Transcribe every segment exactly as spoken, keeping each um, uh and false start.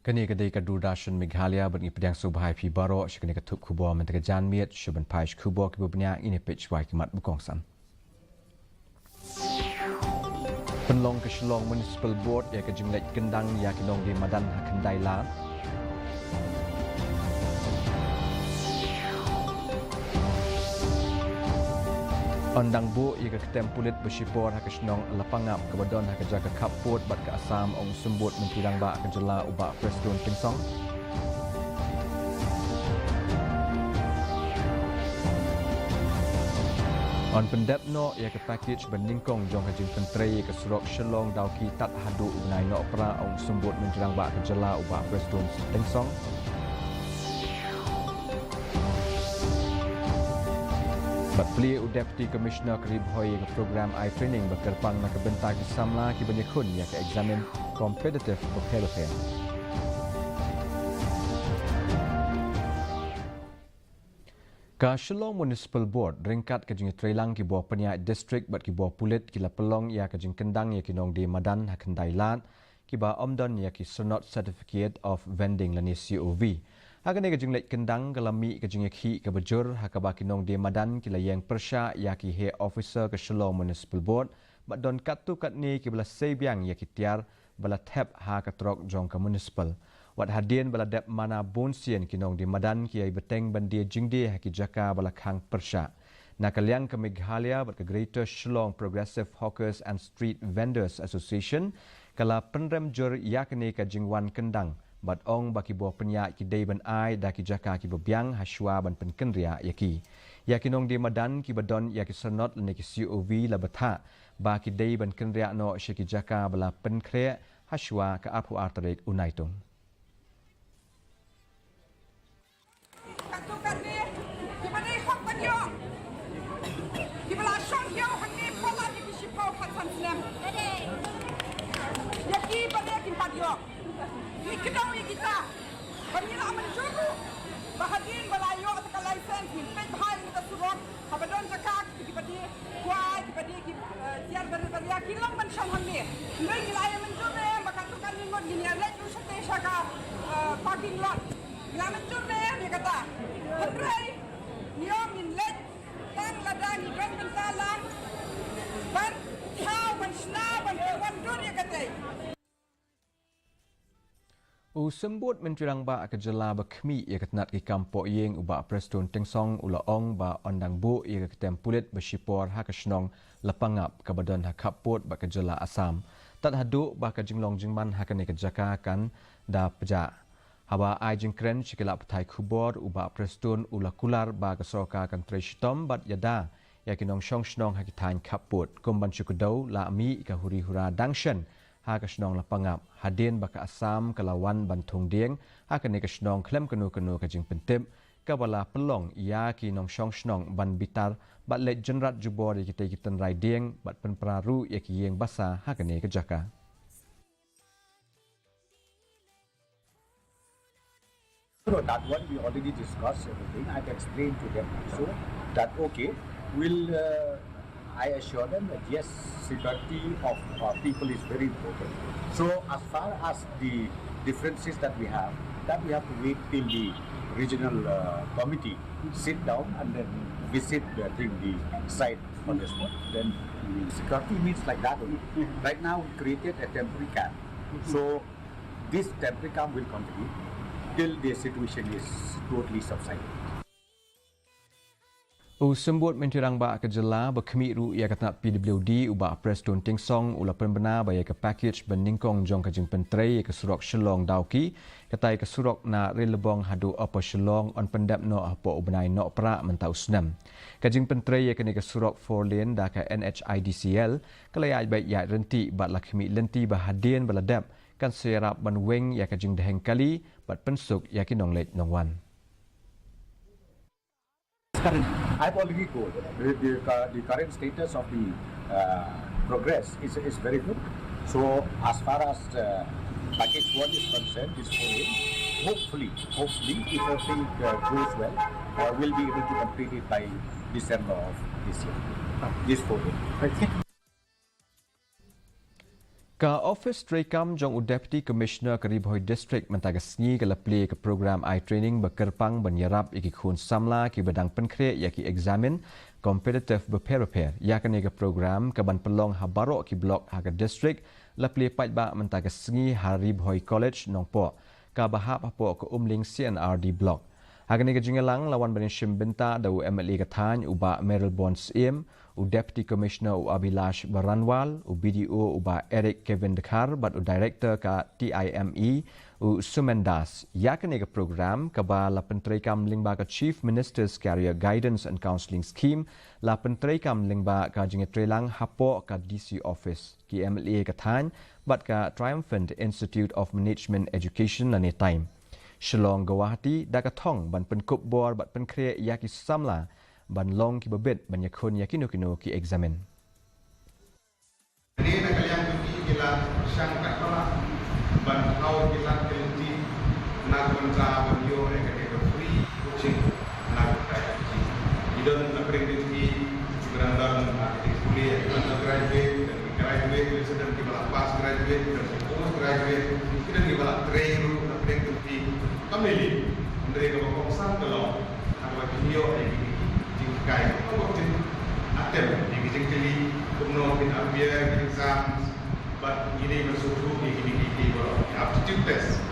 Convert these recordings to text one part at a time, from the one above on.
Kane ka dei ka Doordarshan Meghalaya, bad ngi pdiang sngewbha ïa phi baroh sha kane ka thup khubor mynta ka janmiet. Sha ban peit khubor kiba bniah, ngin ïa peit shuwa ki mat ba kongsan. Pynlong ka Shillong Municipal Board ïa ka jingleit kyndang ïa ki nongdie madan ha Khyndailad. Yn dang buh ïa ka kyntem pulit ba shipor ha ka shnong Lapangap kaba don ha ka jaka khappud bad ka Assam, ong u Symbud Myntri Rangbah ka jylla u Bah Prestone Tynsong. Yn pyndep noh ïa ka package ba nyngkong jong ka jingpyntrei ïa ka surok Shillong Dawki tad haduh u bnai Nohprah, ong u Symbud Myntri Rangbah ka jylla u Bah Prestone Tynsong. Bad plie u Deputy Commissioner ka Ri Bhoi ïa ka program eye training ba kyrpang na ka bynta ki samla kiban ïakhun ïa ka eksamin competitive bapher bapher. Ka Shillong Municipal Board, ryngkat ka jingïatreilang ki bor pynïaid district bad ki bor pulit, ki la pynlong ïa ka jingkyndang ïa ki nongdie madan ha Khyndailad kiba ym don ïa ki syrnod Certificate of Vending lane C O V. Ha kane ka jingleit kyndang ka la mih ka jingïakhih kaba jur ha kaba ki nongdie madan ki la ïeng pyrshah ïa ki heh officer ka Shillong Municipal Board, bad don katto katne kiba la sei biang ïa ki tiar ba la thep ha ka trok jong ka municipal. Wat hadien ba la dep mana bun sien, ki nongdie madan ki ïai bteng ban die jingdie ha ki jaka ba la khang pyrshah. Na ka liang ka Meghalaya bad ka Greater Shillong Progressive Hawkers and Street Vendors Association ka la pynrem jur ïa kane ka jingwan kyndang bad ong ba ki bor pynïaid ki dei ban ai da ki jaka kiba biang ha shuwa ban pynkynriah ïa ki. Ïa ki nongdie madan kiba don ïa ki syrnod lane ki C O V la bthah ba ki dei ban kynriah noh sha ki jaka ba la pynkhreh ha shuwa ka arphew ar tarik u Naitung. Katto katne kiba dei hok ban ïoh, kiba la shong ïoh hangne palat ïa ki shiphew khatsan snem. Ïa ki ba dei kim pat ïoh, ngi kdew ïa kita. Ba ngi la mynjur ruh ba hadien ba la ïoh ka license, ngin peit bha ïa kita surok haba don jaka, kiba die kwai, kiba die ki, eh, tiar barit barit ki long ban shong hangne. Hynrei ngi la ïa mynjur ne em ba katto katne ngut ngin ïa leit ruh shatei sha ka, eh, parking lot. Ngi la mynjur ne em ïa kata. Hynrei ngi ong ngin leit tang lada ngi don bynta lang ban thaw, ban shna, ban pynwandur ïa katei. U Symbud Myntri Rangbah ka jylla ba khmih ïa ka tnat ki kam pohïing u Bah Prestone Tynsong u la ong ba yn dang buh ïa ka kyntem pulit ba shipor ha ka shnong Lapangap kaba don ha khappud bad ka jylla Assam, tad haduh ba ka jinglong jingman ha kane ka jaka kan da pjah. Haba ai jingkren sha ki lad pathai khubor, u Bah Prestone u la kular ba ka sorkar kan trei shitom bad ïada ïa ki nongshong shnong ha ki thaiñ khappud. Kum ban shu kdew, la mih ka huri hura dang shen ha ka shnong Lapangap hadien ba ka Assam ka la wan ban thung dieng ha kane ka shnong khlem kano kano ka jingpyntip, kaba la pynlong ïa ki nongshong shnong ban bitar bad leit jynrat jubor ïa kitei ki tynrai dieng bad pynpra ruh ïa ki ïing basa ha kane ka jaka. No, that one we already discussed everything. I've explained to them also that, okay, we'll, uh, I assure them that yes, security of, uh, people is very important. So as far as the differences that we have, that we have to wait till the regional, uh, committee sit down and then visit the thing, the site on the spot. Then security means like that only. Right now we created a temporary camp. So this temporary camp will continue till the situation is totally subsided. U Symbud Myntri Rangbah ka jylla ba khmih ruh ïa ka tnat P W D u Bah Prestone Tynsong u la pynbna ba ïa ka package ba nyngkong jong ka jingpyntrei ïa ka surok Shillong Dawki, katai ka surok na Rilbong haduh Upper Shillong, yn pyndep noh hapoh u bnai Nohprah mynta u snem. Ka jingpyntrei ïa kane ka surok four lane da ka N H I D C L ka la ïaid beit ïaid ryntih bad la khmih lynti ba hadien ba la dep kan sa ïarap ban weng ïa ka jingdheng kali bad pynsuk ïa ki nongleit nongwan. I've already told the, the, cu-, the current status of the, uh, progress is, is very good. So as far as, uh, package one is concerned, this foray, hopefully, hopefully, if everything, uh, goes well, uh, we'll be able to complete it by December of this year. This foray. Ka office treikam jong u Deputy Commissioner ka Ri Bhoi District mynta ka sngi ka la plie ka program ai training ba kyrpang ban ïarap ïa ki khun samla kiba dang pynkhreh ïa ki eksamin competitive bapher bapher. Ïa kane ka program kaban pynlong ha baroh ki block ha ka district la plie paidbah mynta ka sngi ha Ri Bhoi College Nongpoh, kaba hap hapoh ka Umling C and R D Block. Ha kane ka jingïalang la wan ban ïashim bynta da u M L A ka thaiñ u Bah Mayralborn Syiem, u Deputy Commissioner u Abhilash Baranwal, u B D O u Bah Eric Kevin Dkhar bad u Director ka T I M E u Sumen Das. Ïa kane ka program kaba la pyntreikam lyngba ka Chief Minister's Career Guidance and Counselling Scheme la pyntreikam lyngba ka jingïatreilang hapoh ka D C Office, ki M L A ka thaiñ bad ka Triumphant Institute of Management Education lane TIME. Shillong Guwahati da ka thong ban pynkup bor bad pynkhreh ïa ki samla ban long kiba bit ban ïakhun ïa kino kino ki eksamin. Kane na ka liang jong ki, ki la pyrshang katba lah ban thaw ki lad ki lynti na ka bynta ban ïoh ïa kane ka free coaching na ka bynta jong ki. Ki don na pdeng jong ki kiba dang don ha ka jingpule, ki don undergraduate, ki don ki graduate, ki don kiba la pass graduate, ki don ki post graduate, ki don kiba la trei ruh na pdeng jong ki. Kam lei lei, hynrei kaba kongsan ka long ha kaba kin ïoh ïa ki jinghikai, kaba kin attempt ïa ki jingkylli kumno kin appear ki exams bad kin ïoh ban sngewthuh ïa kine kiei kiei baroh, ki aptitude test.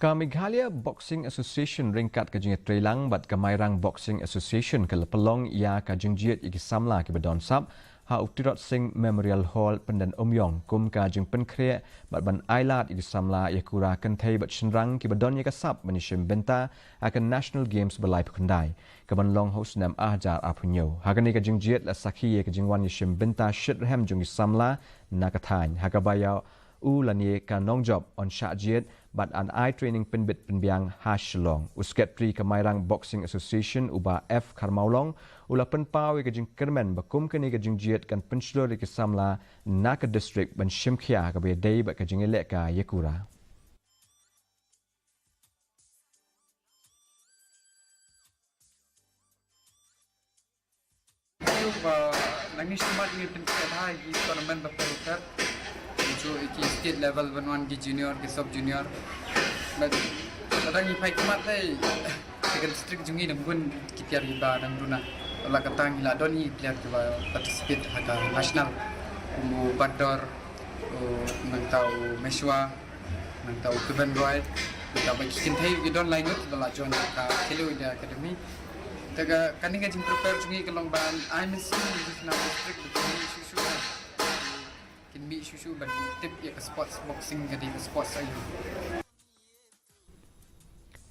Ka Meghalaya Boxing Association ryngkat ka jingïatreilang bad ka Mairang Boxing Association ka la pynlong ïa ka jingjied ïa ki samla kiba don sap ha u Tirot Sing Memorial Hall, Pyndenumïong, kum ka jingpynkhreh bad ban ailad ïa ki samla ïakura kynthei bad shynrang kiba don ïa ka sap ban ïashim bynta ha ka National Games ba laiphew khyndai, kaban long ha u snem ar hajar arphew hynñiew. Ha kane ka jingjied la sakhi ïa ka jingwan ïashim bynta shitrhem jong ki samla na ka thaiñ, ha kaba ïa u lane ka nongjop yn shah jied bad yn ai training pynbit pynbiang ha Shillong. U Secretary ka Mairang Boxing Association u Bah F Kharmawlong u la pynpaw ïa ka jingkyrmen ba kum kane ka jingjied kan pynshlur ïa ki samla na ka district ban shim khia ha kaba ïadei bad ka jingïalehkai ïakura. Ba nang ngi smat ngi pynkhreh bha ïa ki tournament bapher bapher. Ju ïa ki state level ban wan ki junior, ki sub junior. Bad lada ngi phai khmat te, te ka district jong ngi dang bun ki player kiba dang duna. La kata ngi la don ïa ki player kiba participate ha ka national. Kum u Batdor, u nangta u Meshwa, nangta u Kevin Roy, nangta ba ki kynthei ki don lai ngut ba la join ka Khelo India Academy. Te ka kane ka jingprepare jong ngi ka long ban ai mynsiem ïa ki khynnah district ba kin mih shuh shuh, kin mih shuh shuh ban tip ïa ka sports boxing ka dei ka sports aïu.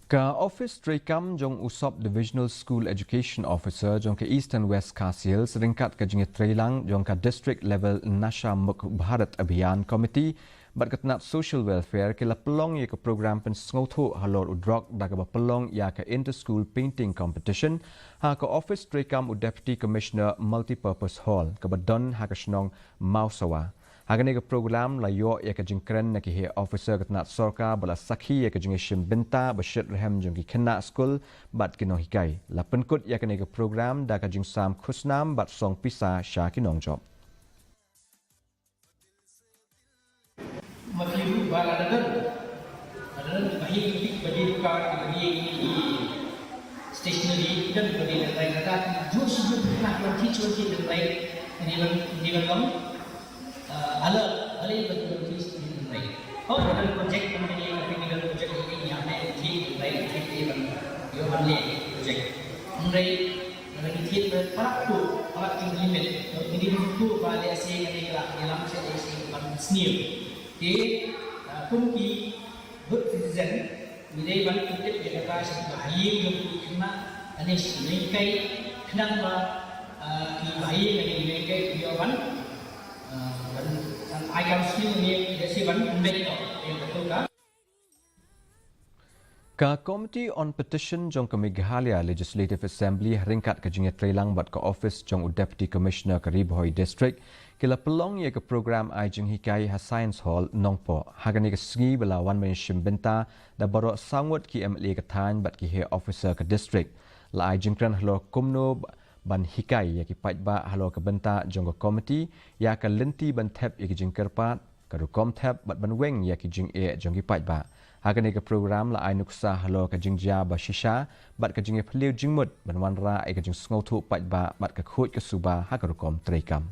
Ka office treikam jong u Sub Divisional School Education Officer jong ka Eastern West Khasi Hills ryngkat ka jingïatreilang jong ka District Level Nasha Mukt Bharat Abhiyan Committee bad ka tnat Social Welfare ki la pynlong ïa ka program pynsngewthuh halor u drok da kaba pynlong ïa ka Inter School Painting Competition ha ka office treikam u Deputy Commissioner Multipurpose Hall kaba don ha ka shnong Mawsawa. Ha kane ka program la ïoh ïa ka jingkren na ki heh officer ka tnat sorkar ba la sakhi ïa ka jingïashim bynta ba shitrhem jong ki khynnah skul bad ki nonghikai. La pynkut ïa kane ka program da ka jingsam khusnam bad song pisa sha ki nongjop. Mati ruh ba la dang. Adang ba hi ki ba di ka ba di stationery dan ba di dan rai kata ju sujud na ki ki chu ki dan rai ni ban ni ban long. Ala ala ba di ki dan rai. Oh, dan project kan ni ka ni dan project ni ya me ki dan rai ki ki ban yo ban ni project. Ngai dan ki ki para tu para ki limit. Ni ban tu ba le se ka ni ka la ni lam se se ban sneer. Te, ah, kum ki good citizen, ngi dei ban pyntip ïa kata sha ki bahaïing jong ki khynnah, lane sha ki nonghikai, khnang ba, ah, ki bahaïing lane ki nonghikai ki ïoh ban, ah, ban, ban ai counselling ne ïa shi ban pynbeit noh ïa kata ka. Ka Committee on Petition jong ka Meghalaya Legislative Assembly ryngkat ka jingïatreilang bad ka office jong u Deputy Commissioner ka Ri Bhoi District ki la pynlong ïa ka program ai jinghikai ha Science Hall Nongpoh. Ha kane ka sngi ba la wan ban ïashim bynta da baroh saw ngut ki M L A ka thaiñ bad ki heh officer ka district. La ai jingkren halor kumno ban hikai ïa ki paidbah halor ka bynta jong ka komiti ïa ka lynti ban thep ïa ki jingkyrpad, ka rukom thep bad ban weng ïa ki jingeh jong ki paidbah. Ha kane ka program la ai nuksa halor ka jingjia ba shisha bad ka jingïaphylliew jingmut ban wanrah ïa ka jingsngewthuh paidbah bad ka khuid ka suba ha ka rukom treikam.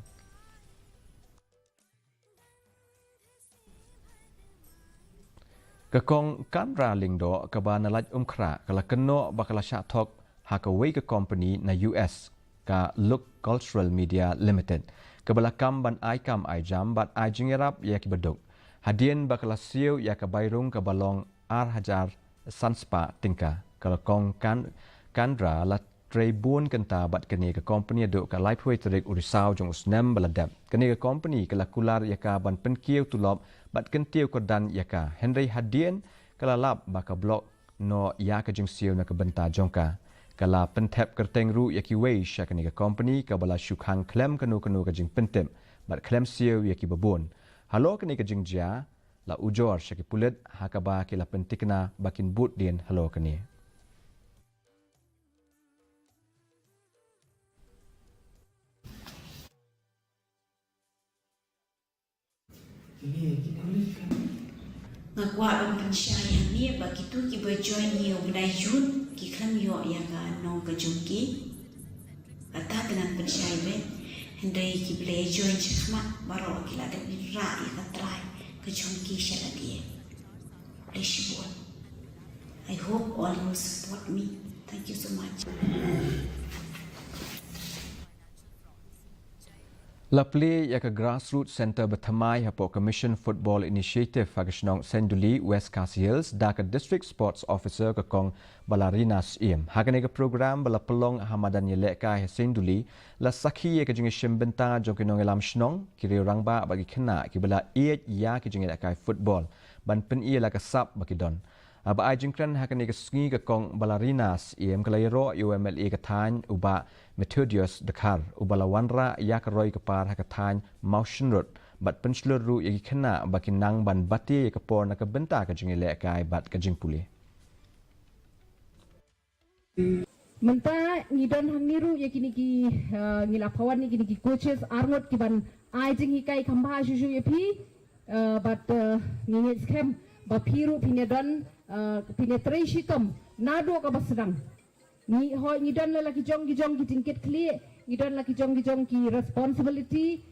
Ka Kong Kandra Lyngdoh kaba na Laitumkhrah ka la kynnoh ba ka la shah thok ha kawei ka kompani na U S, ka Look Cultural Media Limited, kaba la kam ban ai kam ai jam bad ai jingïarap ïa ki baduk. Hadien ba ka la siew ïa ka bai rung kaba long ar hajar san spah tyngka, ka la Kong Kan-, Kandra la trei bun kynta bad kane ka kompani haduh ka laiphew tarik u Risaw jong u snem ba la dep. Kane ka kompani ka la kular ïa ka ban pynkiew tulop bad kyntiew kyrdan ïa ka. Hynrei hadien ka la lap ba ka block noh ïa ka jingsiew na ka bynta jong ka. Ka la pynthep kyrteng ruh ïa kiwei sha kane ka kompani kaba la shu khang khlem kano kano ka jingpyntip bad khlem siew ïa kiba bun. Halor kane ka jingjia la ujor sha ki pulit ha kaba ki la pyntikna ba kin bud dien halor kane. Nga kwah ban pynshai hangne ba kito kiba join ïa u bnai Jun ki khlem ïoh ïa ka nong ka jong ki. Kata te ngan pynshai beit. Hynrei ki ba la join shakhmat baroh ki la dep rah ïa ka trai ka jong ki sha lade. Khublei shibun. I hope all you will support me. Thank you so much. La plie ïa ka Grassroots Centre bathymmai hapoh ka Mission Football Initiative ha ka shnong Senduli, West Khasi Hills, da ka District Sports Officer ka Kong Balarina Syiem. Ha kane ka program ba la pynlong ha madan ïalehkai ha Senduli, la sakhi ïa ka jingïashim bynta jong ki nongïalam shnong, ki riew rangbah bad ki khynnah kiba la ïeit ïa ki jingïalehkai football ban pyni la ka sap ba ki don. Haba ai jingkren ha kane ka sngi ka Kong Balarina Syiem ka la ïaroh ïa u M L A ka thaiñ u Bah Methodius Dkhar uba la wanrah ïa ka roi ka par ha ka thaiñ Mawshynrut bad pynshlur ruh ïa ki khynnah ba kin nang ban batai ïa ka por na ka bynta ka jingïalehkai bad ka jingpule. Mynta ngi don hangne ruh ïa kine ki, eh, ngi la pawan ïa kine ki coaches arngut ki ban ai jinghikai kham bha shuh shuh ïa phi, eh, bad, eh, ngi ngeit skhem ba phi ruh phin ïa don, eh, phin ïa trei shitom naduh kaba sdang. Ngi hoi ngi don la ki jong ki jong ki jingkit khlieh, ngi don la ki jong ki jong ki responsibility.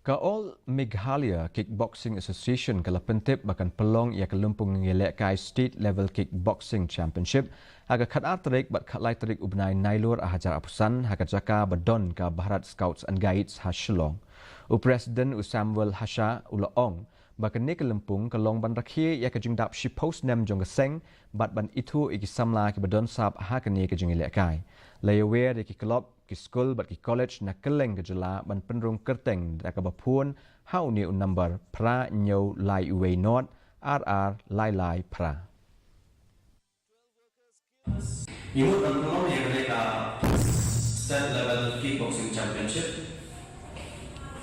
Ka All Meghalaya Kickboxing Association ka la pyntip ba kan pynlong ïa ka lympung ïalehkai State Level Kickboxing Championship ha ka khatar tarik bad khatlai tarik u bnai Nailur arhajar arphew san ha ka jaka ba don ka Bharat Scouts and Guides ha Shillong. U President u Samuel Hasha u la ong ba kane ka lympung ka long ban rakhe ïa ka jingdap shiphew snem jong ka seng bad ban ithuh ïa ki samla kiba don sap ha kane ka jingïalehkai. La ïawer ïa ki club, ki skul bad ki college na kylleng ka jylla ban pynrung kyrteng da kaba phone ha une u number phra hynñiew lai uwei nod ar ar lai lai phra. Ngi mut ban pynlong ïa kane ka State Level Kickboxing Championship,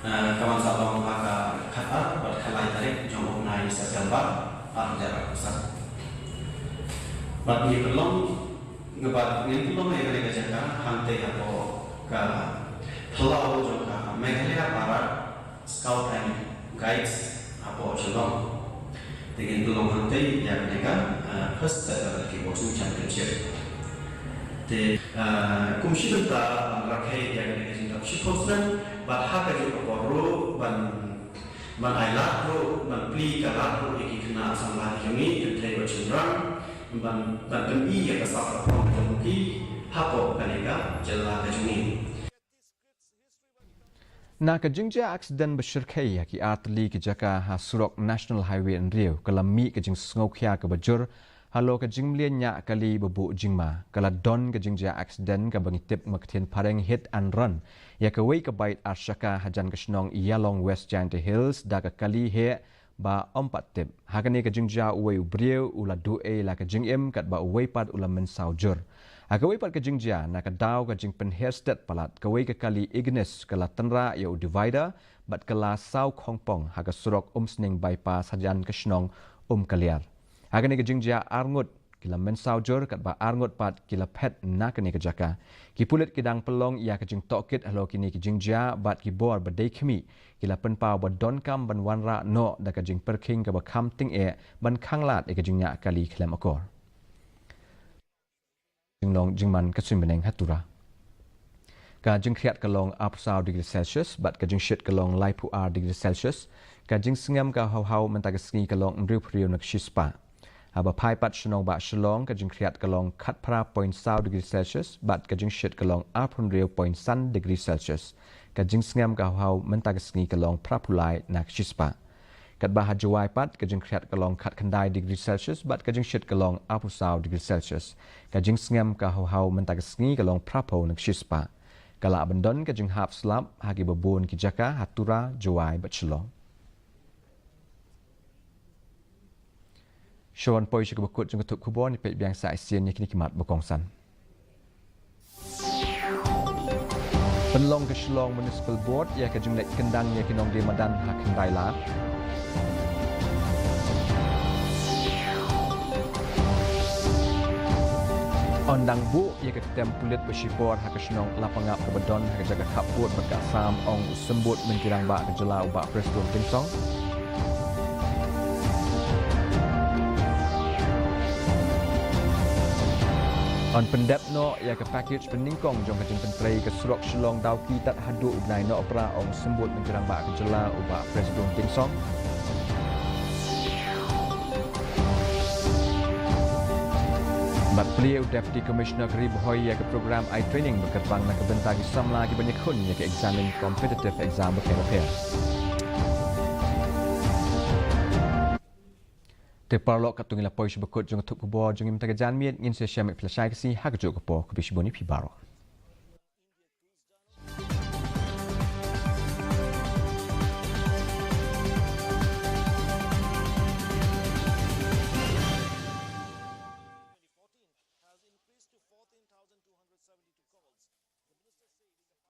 eh, ka ban sa long ha ka khatar bad khatlai tarik jong u bnai September arhajar arphew san. Bad ngi pynlong, ngi bad ngin pynlong ïa kane ka jaka hangtei hapoh ka phyllaw jong ka Meghalaya Bharat Scout and Guides hapoh Shillong. Te ngin pynlong hangtei ïa kane ka, eh, First State Level Kickboxing Championship. Te, eh, kum shi bynta ban rakhe ïa kane ka jingdap shiphew snem bad ha kajuh ka por ruh ban, ban ailad ruh, ban plie ka lad ruh ïa ki khynnah samla ki jong ngi, kynthei bad shynrang, ban, ban pyni ïa ka sap ka phong ka jong ki hapoh kane ka jylla ka jong ngi. Na ka jingjia aksiden ba shyrkhei ha ki artylli ki jaka ha surok National Highway hynriew, ka la mih ka jingsngewkhia kaba jur halor ka jingmlien ñiah kali ba buh jingma. Ka la don ka jingjia aksiden kaba ngi tip ma ka ktien phareng hit and run ïa kawei ka bike arshaka hajan ka shnong Ïalong, West Jaintia Hills, da ka kali heh ba ym pat tip. Ha kane ka jingjia uwei u briew u la duh ei la ka jingim katba uwei pat u la mynsaw jur. Ha kawei pat ka jingjia, na ka daw ka jingpynher stet palat, kawei ka kali Ignis ka la tynrah ïa u divider bad ka la saw khongpong ha ka surok Umsning Bypass hajan ka shnong Umkaliar. Ha kane ka jingjia arngut ki la mynsaw jur katba arngut pat ki la phet na kane ka jaka. Ki pulit ki dang pynlong ïa ka jingtohkit halor kine ki jingjia bad ki bor ba dei khmih ki la pynpaw ba donkam ban wanrah noh da ka jingpyrkhing kaba kham tyngeh ban khanglad ïa ka jingñiah kali khlem akor. Jinglong jingman ka suiñ bneng ha Tura. Ka jingkhriat ka long arphew saw degree Celsius bad ka jingshit ka long laiphew ar degree Celsius. Ka jingsngem ka hawhaw mynta ka sngi ka long hynriewphew hynriew na ka shispah. Haba phai pat shnong bah Shillong, ka jingkhriat ka long khatphra point saw degree Celsius bad ka jingshit ka long arphew hynriew point san degree Celsius. Ka jingsngem ka hawhaw mynta ka sngi ka long phraphew lai na ka shispah. Katba ha Jowai pat, ka jingkhriat ka long khatkhyndai degree Celsius bad ka jingshit ka long arphew saw degree Celsius. Ka jingsngem ka hawhaw mynta ka sngi ka long phraphew na ka shispah. Ka lah ban don ka jinghap slap ha kiba bun ki jaka ha Tura, Jowai bad Shillong. Shuwa ban poi sha kaba kut jong ka thup khubor, ngin peit biang sa shisien ïa kine ki mat ba kongsan. Pynlong ka Shillong Municipal Board ïa ka jingleit kyndang ïa ki nongdie madan ha Khyndailad. Yn dang buh ïa ka tem pulit ba shipor ha ka shnong Lapangap kaba don ha ka jaka khappud bad ka Assam, ong u Symbud Myntri Rangbah ka jylla u Bah Prestone Tynsong. Yn pyndep noh ïa ka package pynnyngkong jong ka jingpyntrei ka surok Shillong Dawki tad haduh u bnai Nohprah, ong u Symbud Myntri Rangbah ka jylla u Bah Prestone Tynsong. Bad plie u Deputy Commissioner ka Ri Bhoi ïa ka program eye training ba kyrpang na ka bynta ki samla kiban ïakhun ïa ka exam, competitive exam bapher bapher. Te paralok, katto ngi la poi sha ba kut jong ka thup khubor jong ngi mynta ka janmiet, ngin sa ïashem ïa phi lashai ka sngi ha kajuh ka por. Khublei shibun ïa phi baroh.